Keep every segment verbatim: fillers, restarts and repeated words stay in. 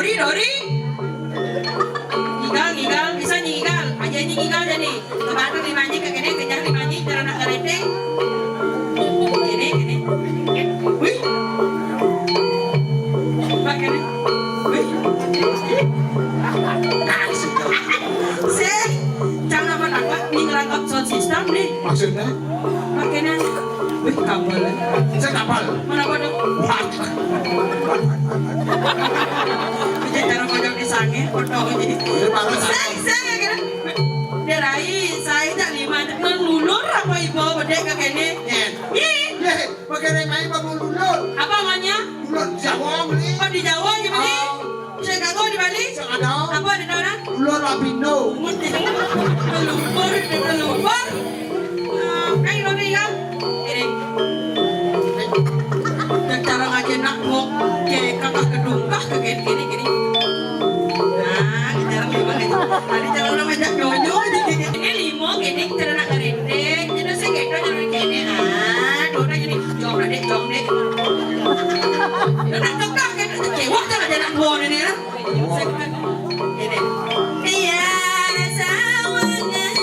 Dori, Dori. Ngigal, ngigal, bisa ngigal. Aja ngigal jadi. Kebantu lima nyi ke kene, kejar lima nyi, cara nak kerete. Kene, kene. Wih. Coba kene. Wih. Sih, cara apa nangkap, nih ngerangkap sound system nih. Maksudnya? Makanya, wih, kabel. Saya kapal. Mana apa dong? Wah. Bisa cara kocok di sange, foto jadi. Saya baru Saya, saya kira. Dia rai, saya tak lima, nang lulur apa ibu bedek ke kene? Iya. Ih, Iya, pakai remai bangun dulu. Apa namanya? Dulu Jawa beli. Oh, di Jawa aja beli. Oh. Saya kagak di Bali. Saya ada. Apa ada orang? Dulu Lapindo. Lumpur, lumpur. Eh, kayak lo nih kan? Ini. Cara ngaji nak mau ke kakak gedung kah ke gini, gini, gini. Nah, jarang juga gitu. Tadi cara orang ngajak nyonyo aja gitu. Ini limo gini, cara nak ngerendeng. Jadi saya kayak kan orang gini. Ah, dona jadi jong deh, jong deh. Dona kekah kan, kecewa kan ada anak buah ini ya. Gini. Tiada sawangan.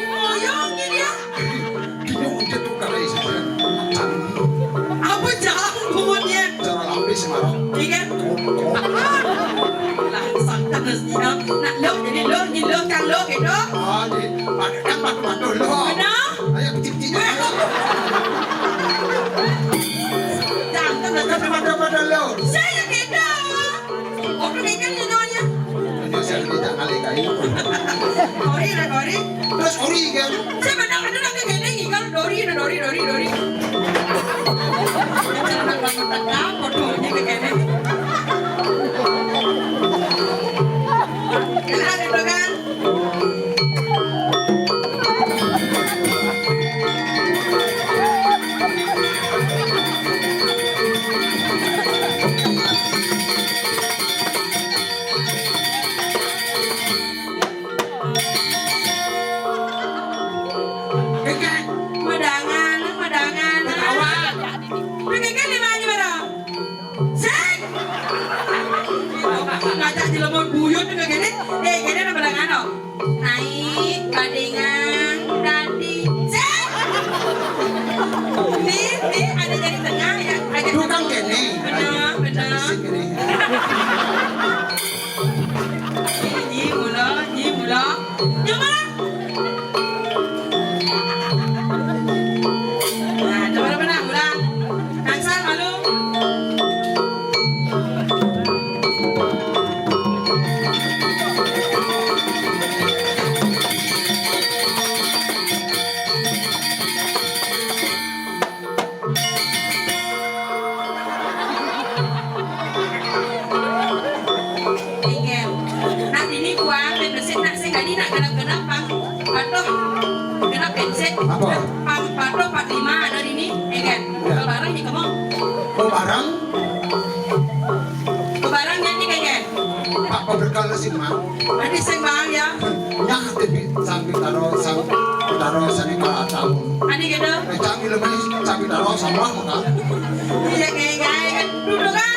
Ngoyongnya dia. Bingung dia tuh kali sih. Apa jalan bunyinya? Cara lapis marah. Iya kan? Langsung terus dia. Nak lo, jadi lo, ini lo, kan lo gitu. Oh, di, pakai kan padu-padu lo. Benar? Ayo, kecil-kecil. Jangan terus. Kan padu-padu lo. Saya gitu. Oke, kan nyonya. Ini saya tidak kali kayu. Kori lah, kori. Terus kori kan? Saya benar-benar lagi gini, kalau dori, dori, dori, dori. Saya benar-benar fotonya ke gini. Jelas itu kan? Keke. Madangan, madangan. Kawan. Keke lima aja barang. Sing. Ngajak jelema buyut juga gini. Eh, gini ada madangan, oh. Naik, badingan, dadi. Sing. Nih, nih, ada jari tengah, ya. Ada tukang kene. Benar, benar. Sing kene. Nyi, nyi, mula, nyi, mula. Nyi, mula. Nah, coba, coba, nah, mula. Tansal, malu. Inggih. Nah, ini kuah, ben besik, nak sing tadi nak genep-genep pang patuh. Genep bensin. Apa? Pang patuh empat lima ada di ini. Inggih. Ya. Kalau barang di kemong. Oh, barang? Kalau barang nyanyi kayak. Pak pabrik kalau sih, Mak. Tadi sing bang ya. Nyah, tapi sampai taruh, sampai taruh sini kalau tahu. Tadi gitu. Eh, cang ilmu ini sampai taruh sama maka. Iya, kayak, kayak, dulu kan.